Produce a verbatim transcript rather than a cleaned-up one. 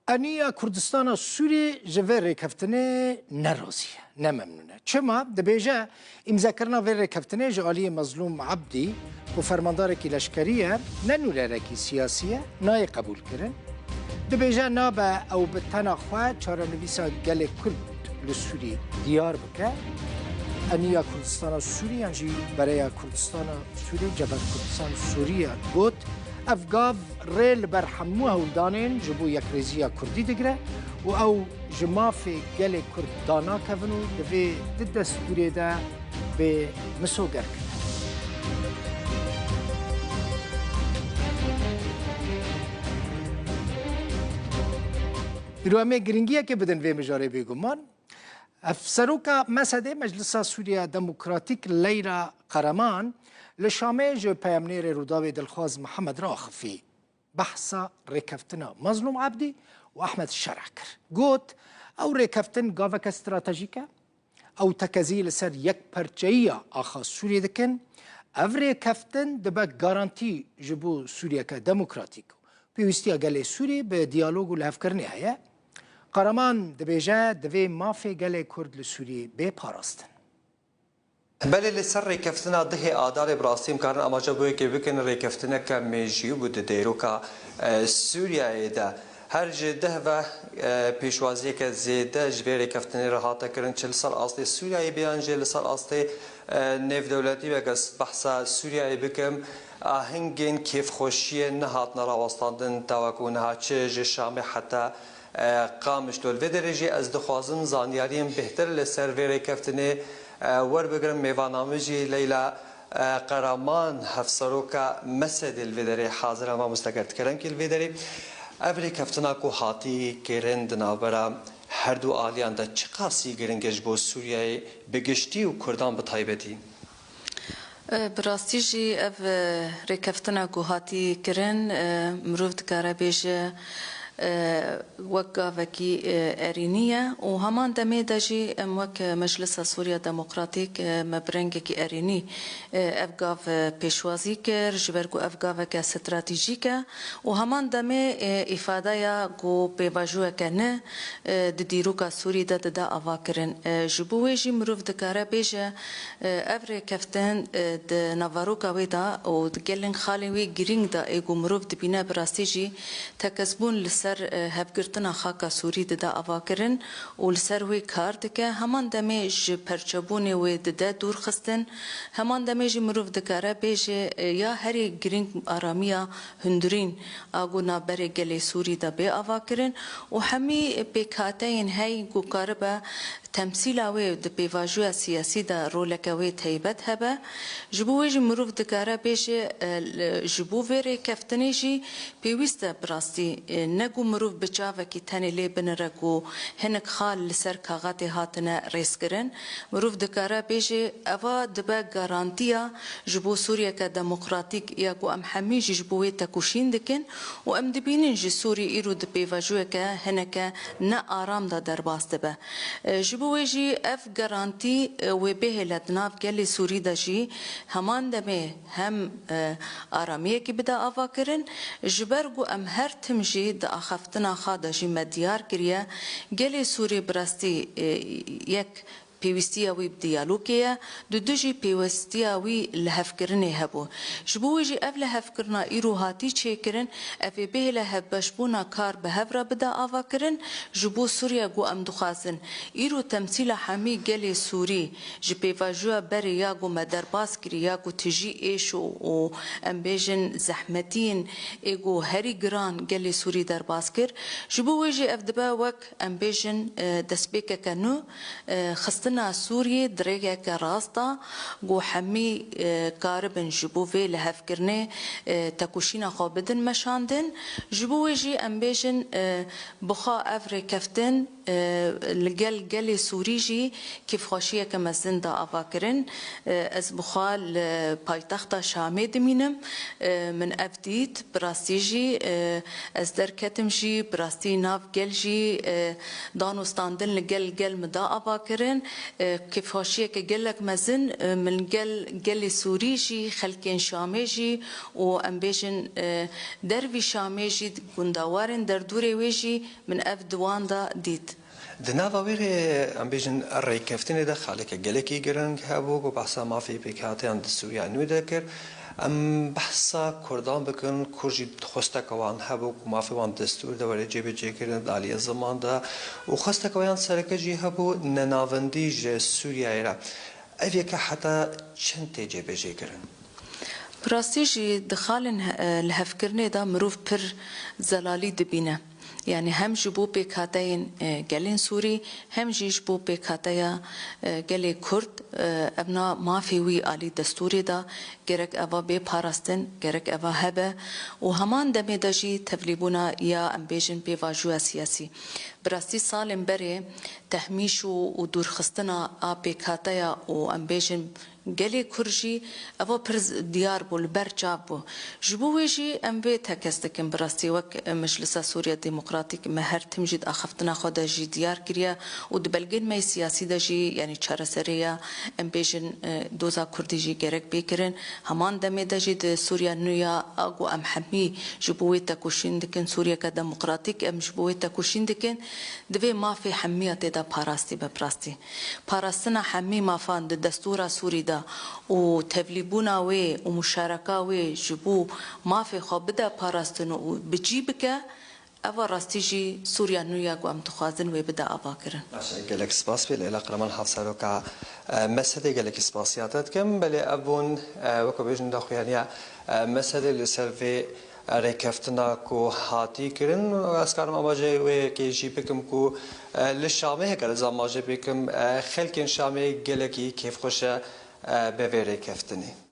Eniya Kurdistana Sûrî ji vê rêkeftinê nerazî ye, ne memnûn e. Çima? Dibêje, îmzekirina vê rêkeftinê ji aliyê Mezlûm Ebdî, ku fermandarekî leşkerî ye, ne nûnerekî siyasî ye, nayê qebûlkirin. Dibêje nabe ew bi tena xwe çarenivîsa gelê Kurd li Sûrî diyar bike. Eniya Kurdistana Sûrî yan jî Bereya Kurdistana Sûrî, Cebhet Kurdistan Sûriye got, ev gav rê li ber hemû hewldanên ji bo yekrêziya Kurdî digire û ew ji mafê gelê Kurd danakevin û divê di destûrê de bê misogerkirin. Îro em ê giringiyekê bidin vê mijarê bêguman. Hevseroka MSD'ê Meclisa Sûriya Demokratîk Leyla Qereman li Şamê ji peyamnêrê Rûdawê Dilxwaz Mihemed re axifî. Behsa rêkeftina Mezlûm Ebdî û Ehmed Şereh kir. Got, ew rêkeftin gaveke stratejîk e. Ew tekezî li ser yekperçeyiya axa Sûriyê dikin. Ev rêkeftin dibe garantî ji bo Sûriyeke demokratîk. Pêwîstiya gelê Sûrî bi diyalog û lihevkirinê heye. Qaraman dibêje, divê mafê gelê Kurd li Sûriyê bê parastin. Belê li ser rêkeftina dehê Adarê bi rastî em karin amaje bo yekê bikin, rêkeftineke mêjiyû bû di dêroka, e, Sûriyeyê de. Her ji deh ve, e, pêşwaziyeke zêde ji vê rêkeftinê re hate kirin, çi li ser astê Sûriyeyê bê yan jî li ser astê, e, nêvdewletî. Veger behsa Sûriyeyê bikim, ahengên kêfxweşiyê nehatine rawestandin ta wekû niha, çi ji Şamê heta, e, Qamişlo. Li vê derê jî ez dixwazim zanyariyên bêhtir li ser vê rêkeftinê, e, werbigirim. Mêvana min jî Leyla, e, Qeraman, hevseroka MSD'ê li vê derê hazir e. Mamoste, ger dikerem kî li vê derê. Ev rêkeftina ku hatî kirin di navbera her du aliyan de çiqasî giring e ji bo Sûriyeyê bi giştî û Kurdan bi taybetî? E, bi rastî jî ev, e, rêkeftina ku hatî kirin, e, mirov dikare bêje, e, wek gavekî, e, erênî ye û heman demê de jî em wek Meclisa Sûriya Demokratîk, e, me bi rengekî erênî, e, ev gav, e, pêşwazî kir, ji ber ku ev gaveke stratejîk e û heman demê, e, îfadeya ku pêvajoyeke ne, e, di dîroka Sûrî de dide avakirin. E, ji bo wê jî mirov dikare bêje, e, ev rêkeftin, e, di naveroka wê de û di gelên xalên wê girîng de ê ku mirov dibîne, bi rastî jî tekez bûn li ser, e, hevgirtina xaka Sûrî dide avakirin û li ser wê kar dike. Heman demê ji perçebûnê wê dide dûr xistin. Heman demê jî mirov dikare bêje, e, ya herî girîng aramiya hundirîn a ku navberê gelê Sûrî de bê avakirin û hemî pêkhateyên hey ku karibe temsîla wê di pêvajoya siyasî de roleke wê taybet hebe. Ji bo wê jî mirov dikare bêje, e, li, ji bo vê rêkeftinê jî pêwîst e bi rastî, e, ne ku mirov bi çavekî tenê lê binire ku hinek xal li ser kaxetê hatine rêzkirin. Mirov dikare bêje, eva dibe garantiya ji bo Sûriyeke demokratîk ya ku em hemî jî ji bo wê tekoşîn dikin û em dibînin ji Sûrî îro di pêvajoyeke hineke ne aram de derbas dibe. E, ji bo wê jî ev garantî, e, wê bihêle di nav gelê Sûrî de jî heman demê hem, e, aramiyekî bide avakirin, ji ber ku em her tim jî di axaftina xwe de jî me diyar kiriye, gelê Sûrî bi rastî, e, yek pêwîstiya wî bi diyalogê ye, di du jî pêwîstiya wî lihevkirinê hebû. Ji bo wê jî ev lihevkirina îro hatî çêkirin, ev ê bihêle hevbeşbûna kar bi hev re bide avakirin, ji bo Sûriye ku em dixwazin îro temsîla hemî gelê Sûrî ji pêvajoya berê ya ku me derbas kirî ya ku tijî êş û, û em bêjin zehmetiyên ê ku herî giran gelê Sûrî derbas kir. Ji bo wê jî ev dibe wek em bêjin, e, destpêkeke nû, e, xistina Sûriyê di rêkeke rast de ku hemî, e, karibin ji bo vê lihevkirinê, e, tekoşîna xwe bidin meşandin. Ji bo wê jî em bêjin, e, bi xwe ev rêkeftin Li gel gelê Sûrî jî kêfxweşiyeke mezin da ava kirin. Ez bi xwe li paytexta Şamê dimînim. Min ev dît, bi rastî jî ez derketim jî, bi rastî nav gel jî dan û standin li gel gel min da ava kirin. Kêfxweşiyeke gelek mezin min gel gelê Sûrî jî, xelkên Şamê jî û em bêjin dervî Şamê jî, gundawarên derdûrê wê jî min ev di wan de dît. Di nava wê rê, em bêjin, rêkeftinê de xaleke gelekî giring hebû ku behsa mafê pêkhateyan di Sûriya nû de kir. Em behsa Kurdan bikin, Kurd jî xwesteke wan hebû ku mafê wan destûr de were cêbicêkirin di aliyê ziman de û xwesteke wan sereke jî hebû nenavendî ji Sûriyeyê re. Ev yeke heta çend tê cêbicêkirin? Bi rastî jî di xalên he-, lihevkirinê de mirov pir zelalî dibîne. Yanî hem ji bo pêkhateyên, e, gelên Sûrî, hem jî ji bo pêkhateya, e, gelê Kurd, e, evna mafê wî alî destûrê de gerek eva bê parastin, gerek eva hebe û heman demê de jî tevlîbûna ya, em bêjin, pêvajoya siyasî. Bi rastî salên berê tehmîş û, û dûrxistina a pêkhateya û, em bêjin, gelê Kurd jî eva pir z-, diyar bû, li ber çav bû. Ji bo wê jî em vê tekez dikin, bi rastî wek, e, Meclisa Sûriya Demokratîk me her tim jî di axaftina xwe de jî diyar kiriye û di belgên me yê siyasî de jî, yanî çareserê ya, em bêjin, e, doza Kurdî jî gerek bê kirin. Heman demê de jî di Sûriya nû ya, a ku em hemî ji bo wê tekoşîn dikin, Sûriyeke demokratîk, em ji bo wê tekoşîn dikin, divê mafê hemiya tê de parastî be, bi rastî. Parastina hemî mafan di destûra Sûrî de û tevlîbûna wê û muşareka wê ji bo mafê xwe bide parastin û bi cî bike, eva rastî jî Sûriya nû ya ku em dixwazin wê bide avakirin. Baş e, gelek spas bê Leyla Qreman, Hevseroka, e, Mesedê, gelekî spasiya te dikim. Belê ev bûn, e, weke bêjin daxuyaniya, e, Mesedê li ser vê, e, rêkeftina ku hatî kirin. Ez karim amaje wê yekê jî bikim ku, e, li Şamê heke ez amaje bikim, e, xelkên Şamê gelekî kêfxweş e, e, bi vê rêkeftinê.